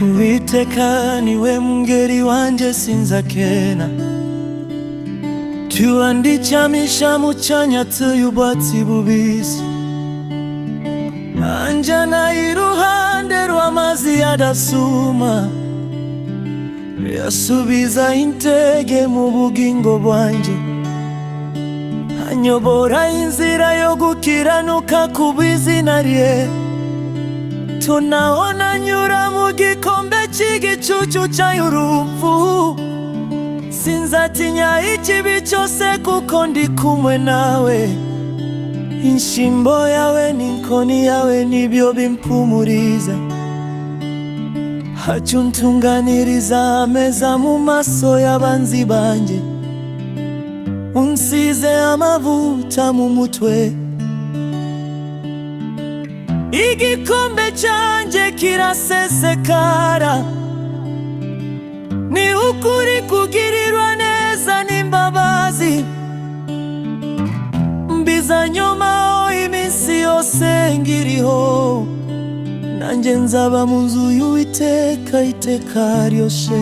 Uwiteka niwe mungeri wanjye, sinzakena. Andyamisha mu cyanya cy'ubwatsi bubisi, anjyana iruhande rw'amazi adasuma, yasubiza intege mu bugingo bwanjye, anyobora inzira yo gukiranuka ku bw'izina rye. Naho nanyura mu gikombe cy'igicucu cy'urupfu, sinzatinya ikibi cyose, kuko ndi kumwe nawe. Inshyimbo yawe n'inkoni yawe nibyo bimpumuriza. Untunganiriza ameza mu maso y'abanzi banjye, unsize amavuta mu mutwe, igikombe cyanjye kirasesekara. Ni ukuri, kugirirwa neza n'imbabazi bizanyomaho iminsi yose nkiriho, nanjye nzaba mu nzu y'Uwiteka iteka ryose.